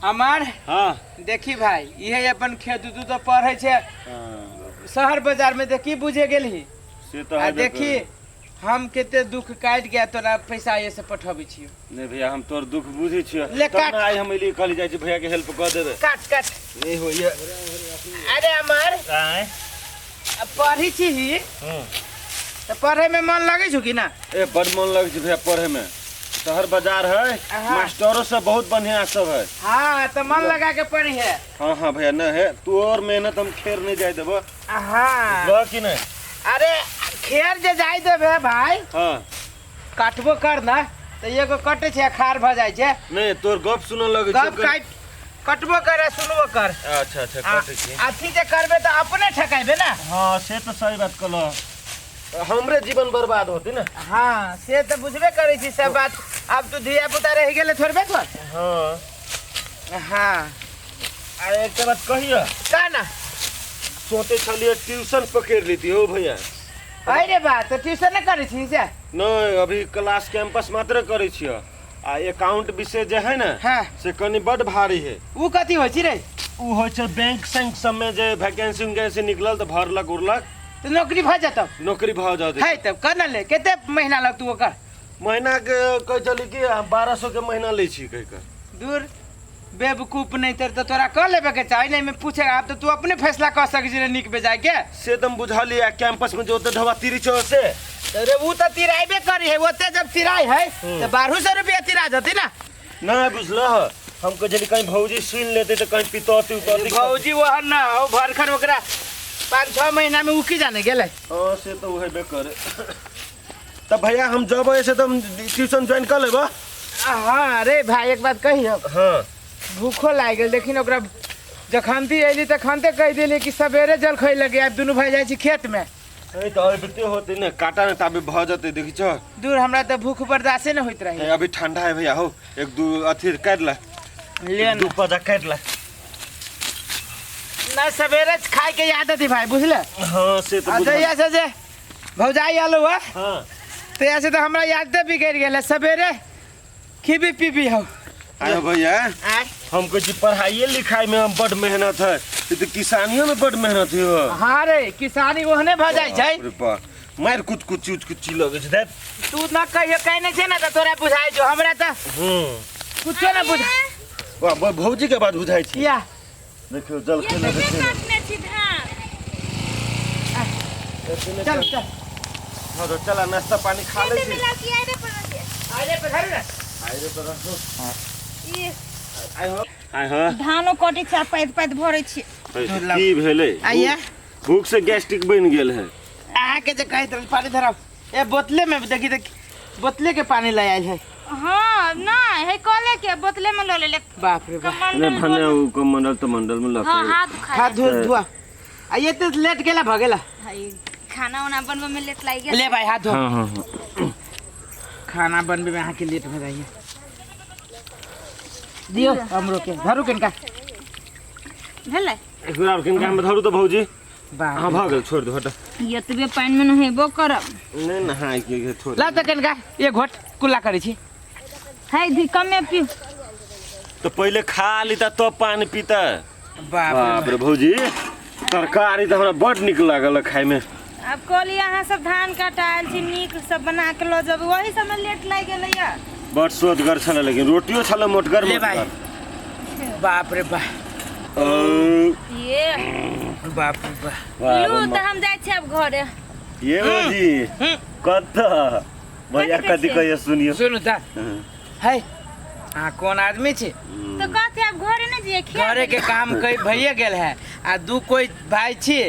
अमर। हाँ। देखी भाई, इहे अपन खेत तू तो पढ़े छे। हाँ, शहर बाजार में देखी बुझे गेलही। से तो आ हेबे देखी करे। हम कते दुख काटि के तोरा पैसा ये से पठबै छियो। नहीं भैया, हम तोर दुख बुझै छियो। ले तब काट। ने आइ हम एलियै, कहली जाइ छी भैया के हेल्प कऽ देबै। काट काट। नहीं होइए। अरे अमर, आँय। आ पढ़ी छी हूँ। तऽ पढ़े में मन लगै छौ कि ना? ए बड मन लगै छै भैया पढ़े में। शहर बाजार है, हाँ। मास्टरो सब बहुत बढ़िया सब है। हाँ तो मन लगा के पढ़ी है। हाँ हाँ भैया, न है तू और मेहनत हम खेर नहीं जाए देबो। हाँ। बुझलह कि नहीं? अरे खेर जे जाय देबे भाई। हाँ। काटबो कर ना तो एगो कटे छै अखार भ जाइ छै। नहीं तोर गप सुनऽ लगै छै। गप काट कटबो कर आ सुनबो कर। अच्छा अच्छा, आ, कटै छी। अथी जे करबे तऽ अपने ठकेबे ना। हाँ से तऽ सही बात कहलह, हमरे जीवन बर्बाद होती ना। हाँ से तऽ बुझबे करै छी सब बात। आब तू धिया पुता रहि गेलै थोड़बे तोर। हाँ। हाँ। आ एकटा बात कहिया। का ना? सोचे छलियै ट्यूशन पकड़ि लेती हो भैया। अरे बा तऽ ट्यूशन नहि करै छी से? नहीं, अभी क्लास कैंपस मात्र करै छियै। आ अकाउंट विषय जे है ना, हाँ। से कनी बड भारी है। उ कथी होइ छै रे? उ होइ छै बैंक सैंक सब में जे वैकेंसी उकेंसी निकलल तऽ भरलक उरलक तऽ नौकरी भऽ जेतौ। नौकरी भऽ जात। है तब कर ना ले, कते महीना लगतौ ओकर? महीना के कहै छली कि 1200 के महीना लै छी कहि कऽ। दूर बेवकूफ, नहीं तर तो तोरा कर लेबे के चाही। नहीं में पूछे आब तो तू अपने फैसला कर सकै छी रे नीक बेजाय के। से तऽ हम बुझलियै, आ कैंपस में जे ओते ढोबा तिरी छौ से? अरे उ तऽ तिराइबे करी है, ओते जब तिराई है तो 1200 रुपया तिरा जती ना। नहीं बुझलह, हम कहै छली कहीं भौजी सुनि लेतै तऽ कहीं पितौती उतौती। भौजी वहन ना हो भरखन ओकरा 5-6 महीना में उकी जाने गेलै। हाँ से तऽ हेबे करे। तब भैया हम जब से तऽ हम ट्यूशन ज्वाइन कर लेबऽ। हाँ अरे भाई एक बात कहियो। हाँ। भूखो लागि गेल, देखिन ओकरा जखनती अयली तखनते कहि देली कि सवेरे जल खै लगे, आब दुनू भाई जाइ छी खेत में। नहीं तो अबिते होते ने काटा ने ताबे भऽ जेतै, देखी छौ। दूर हमरा तऽ भूख बर्दाश्ते नहि होइत रहे। अभी ठंडा है भैया, हो एक दू अथी काटि ले। ले दू पजा काटि ले। ना सवेरे खाय के आदत है भाई, बुझले? हाँ से तो आ बुझल। जहिया से जे भौजाई आलो हुआ, हाँ। तहिया से तो हमरा यादे बिगड़ गेल है, सवेरे खीबी पीबी हो। आयो भैया, आय। हम कहै छी पढ़ाइए लिखाई में हम बड मेहनत है, ई तऽ किसानियो में बड मेहनत है। हाँ रे, किसानी ओहने भऽ जाइ छै। बाप रे बाप, मारि कुछ कुछ चीज कुछ चीज लगै छै देख। तू न कहियो कहने छै ना तऽ तोरा बुझाइ छौ, हमरा तऽ कुछो न बुझा। वाह, भौजी के बात बुझाइ छै। किया? देखियौ जल ये खेने तऽ देखियौ। काटने छी धान। चल चल। हाँ तो चला नाश्ता पानी खा ले छी। मिला के आइरे पर रखिए। आइरे पे धरू ना। आइरे पर रखो। ई आइ हो। आइ हो। धानो कटै छै आ पाति पाति भरै छी। की भेलै? आइया। भूख से गैस्ट्रिक बनि गेल है। अहाँके जे कहैत रहल पानी धराउ, ए बोतले में देखी देख, बोतले के पानी ले आयल है। हाँ नहीं है कॉले के बोतले में ल लेले। बाप रे बाप। कमंडल नहीं भने उ कमंडल तो मंडल में लग। हाँ हाथ दुखा। हाथ धो धुआ। आ ये तो लेट गेला भगेला। हाय, खाना उना बनबे में लेट लागि गेल। ले भाई हाथ धो। हाँ हाँ हाँ। खाना बनबे में अहाँके लेट भऽ जाइए। दियो हमरो के धरू किनका। भेलै? एक बेर और किनका हम धरू तो भौजी। बाप हाँ भऽ गेल, छोड़ दो हट। एतबे पानि में नहेबो करब। नहीं नहाय के थोड़े। ला तऽ कनिका एक घोट कुल्ला करै छी। है धी कमे पी। तो पहले खा ली तब पानी पीता। बाप बाप रे भौजी, तरकारी तऽ हमरा बड नीक लागल खाय में। आब कहली अहाँ सब धान कटायल छी, नीक सब बना के लऽ जेबै, वही सब में लेट लागि गेलैया। बड सोचगर छलै, लेकिन रोटियो छलै मोटगर ले भाई। मोटगर। बाप रे बाप। ये बाप रे बाप। लू तऽ हम जाइ छी आब घरे। ये भौजी कतऽ भैया कथी कथी कहै कहियो सुनियो। सुनू तऽ है अहाँ कोन आदमी छी? तऽ कथी आब घरे नहि जइयै? घरे के काम कई भइए गेल है आ दू कोई भाई छी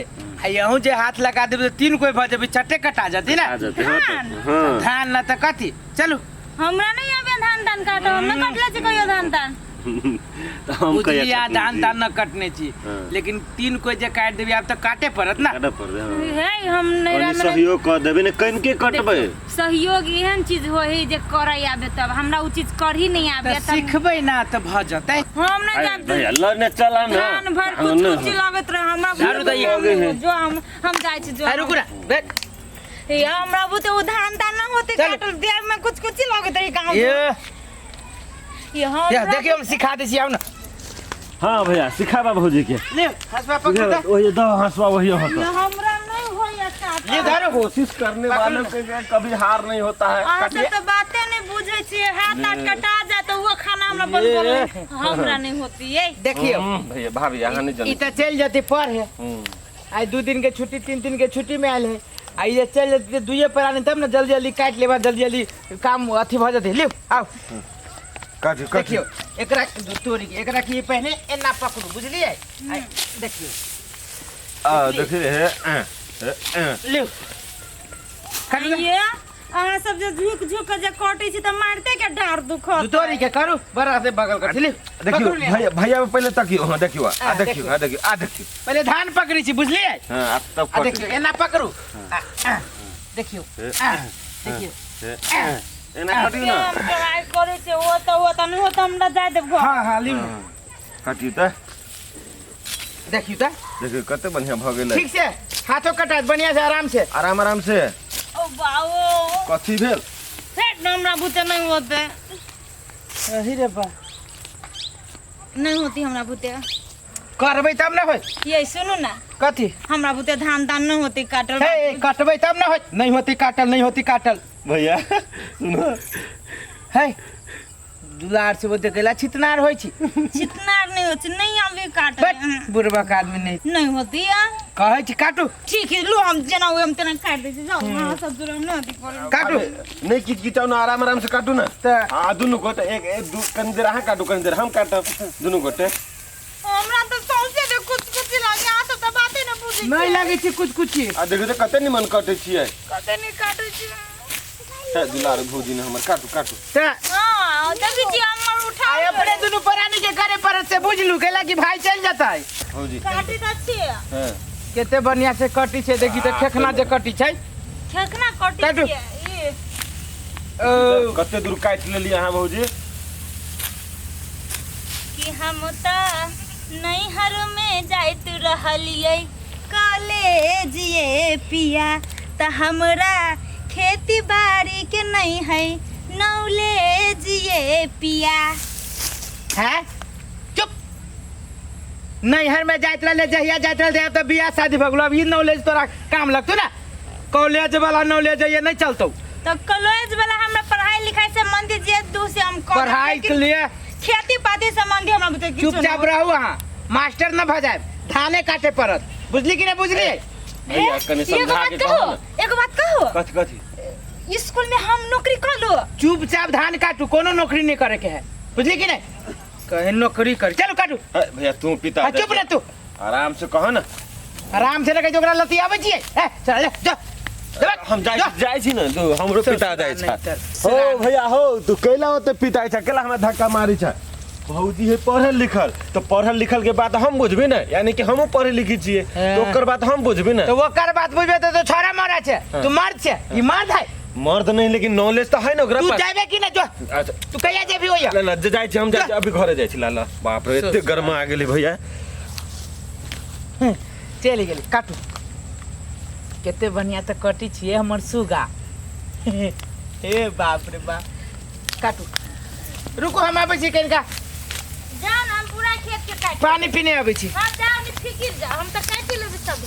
आ यहूँ जे हाथ लगा देबै तऽ तीन कोई भऽ जेबै, चटे कटा जती ना। आ जेतै, हाँ तऽ, हाँ। धान ना तऽ कथी? चलू। हमरा नहीं आबे धान तान काटो, हम न कटले छी कहियो धान तान। तऽ हम कहिया बुझलियै कटने धान छी? तान न कटने छी, हाँ। लेकिन तीन कोई जे काटि देबै आब तऽ काटे पड़त ना। काटऽ पड़तै, हाँ। हे हम नैरा कनि में सहयोग कऽ देबै ने, कनिके कटबै। सहयोग एहन चीज होय है जे करे आबे तब, हमरा उ चीज करही नहीं आबे तऽ तब सिखबै ना तऽ भऽ जतै। हम नहीं अरे जानते। भैया ल ने चला ना। धान भर हाँ, कुछ ने। कुछ लगैत रहे हमरा। झाड़ू दैयै। लगे है। जो हम जाइ छी जो। अरे रुकू ना, बैठ। ये हमरा बुते उ धान तान ना होते चल। काटल, देह में कुछ कुछ लगैत रहे गाँव ये ये हमरा ये देखियो हम सिखा दै छी, आउ ना। हाँ भैया सिखाबा भौजी के। ले हसुआ पकड़ दे। ओही दो हसुआ वही होता। हमरा नहीं होइया काटल। ले धरो। कोशिश करने वालों के कभी हार नहीं होता है। अहाँ सब तो बाते नहीं बुझै छियै, हाथ आठ कटा जाए तो वो खाना हमरा बनबल नहीं, हमरा नहीं होती ये। देखियो भैया भाभी अहाँ नहीं ई जानी। त चलि जती पढ़े, आइ 2 दिन के छुट्टी 3 दिन के छुट्टी में आयल है, आ ई जे चलि जती दुइये प्राणी तब ने जल्दी जल्दी काटि लेबा, जल्दी जल्दी काम अथी भऽ जेतै। लियो आउ। काटू काटू। देखियो एकरा तोरी के एकरा की पहले एना पकड़ू, बुझलियै? आ देखियो आ देखिए हे लियो काटू ने। ये अहाँ सब जे झुक झुक के जे कटै छी तऽ मारिते के डाँर दुखत। तोरी के करू बड़ा से बगल कर लियो। देखियो पकड़ू ने। भैया भैया पहले तकियो। हाँ देखियो आ हाँ, देखियो आ देखियो आ देखियो पहले धान पकड़ी छी, बुझलियै? हाँ आ तब आ काटू। देखियो एना पकड़ू। आ, आ, देखियो आ, देखियो एना काटियो ना। हम पढ़ाइ करै छियै, ओ तऽ ओ तऽ नहि होत, हमरा जाय देब घर। हाँ हाँ लियो। काटियो तऽ। देखियो तऽ। देखियो कते बढ़िया भऽ गेलै। ठीक से हाथों कटा बढ़िया से आराम से। आराम आराम से। ओ बाओ कथी भेल? फेर हमरा बुते नहीं होते। अही रे बा नहीं होती हमरा बुते। करबै तब ना होय। ये सुनू ना। कथी? हमरा बुते धान तान नहीं होती काटल। हे कटबै तब ना होय। नहीं होती काटल, नहीं होती काटल। भैया सुनो हे दुलार से बोलते कैला छितनार होय छी। छितनार नहीं होती, नहीं आबे काटल। बट बुढ़बा के आदमी नहीं नहीं होती है। कहै छी काटू। ठीक है लो, हम जेना हुए हम तेना काट दै छी। जाओ अहाँ सब दूर हम नहीं होती करे। काटू। नहीं किचकिचाउ ना, आराम आराम से काटू ना। तऽ आ दुनू गोटे एक एक दू कनी देर अहाँ काटू, कनी देर हम काटब, दुनू गोटे। हमरा तऽ सौंसे दे कुछ कुछ लागे, अहाँ सब तऽ बाते न बुझै नहीं लागै छी कुछ कुछ। आ देखियौ तऽ कते निमन कटै छियै। कते नहीं काटै छियै। हे दुलार भौजी ने हमर काटू काटू। तऽ हां देखै छी हमर उठा आइ अपने दुनू प्राणी के करे पड़त से बुझलू, कैला कि भाई चलि जेतै। भौजी काटी तऽ छियै। हां कते बढ़िया से कटी छै, देखी तऽ खेखना जे कटी छै। खेखना कटी काटू। छियै ई। ओ कते दूर काटि लेलियै अहाँ भौजी? कि हम तऽ नैहर में जाइत रहलियै कॉलेजिए पिया, तऽ हमरा खेती बाड़ी के नहीं है नॉलेजिए पिया। है चुप। नैहर में जाइत रहले, जहिया जाइत रहले तऽ बियाह शादी भऽ गेलो, अब ई नॉलेज तोरा काम लगतौ ना? कॉलेज वाला नॉलेज ये नहीं चलतौ। तो कॉलेज वाला हमरा पढ़ाई लिखाई संबंधी जे दू से हम करब, पढ़ाई के लेकिन लिए खेती पाती संबंधी हमरा बुते किछु चुपचाप रहू, अहाँ मास्टर न भऽ जायब, धाने काटे पड़त, बुझली कि नहीं बुझली? भैया कनी एगो समझा बात के कहो, कहू ना। एगो बात कहो। कथी कथी? स्कूल में हम नौकरी कर लो। चुपचाप धान काटू, कोनो नौकरी नहीं करे के है, बुझली कि नहीं? कहे नौकरी कर, चलो काटू। हे भैया तू पिता हाँ, चुप रह तू। आराम से कह ना। आराम से रखे ओकरा लती आबै छियै। ए चल जा जा। हम जाइ जाइ छी ने, तू हमरो पिता जाइ नहीं छै। तर। हो भैया हो, तू कैला ओते पिताइ छै, कैला हमरा धक्का मारी छै? भौजी है पढ़ल लिखल, तो पढ़ल लिखल के बात हम बुझबी ने, यानी कि हमहूँ पढ़े लिखी छियै, तो ओकर बात हम बुझबी ने। तो ओकर बात बुझबे तो छोरा मरै छै, तू मर्द छै, ई मर्द है। मर्द नहीं लेकिन नॉलेज तो है ना ओकरा तू पास। जाबे कि नहीं? जो अच्छा तू कहिया जेबी ओया? ला ला जाइ छी हम, जाइ छी अभी घरे जाइ छी। ला ला बाप रे एते गर्मा आ गेलै भैया। चलि गेली। काटू कते बढ़िया तऽ कटी छियै हमर सुगा। हे बाप रे बाप। काटू रुको, हम आबै छी कनिका। जाओ ना, हम पूरा खेत के काट पानी पीने आबै छी। हां जाओ, नहीं फिकिर जा, हम तऽ काटि लेबै सब।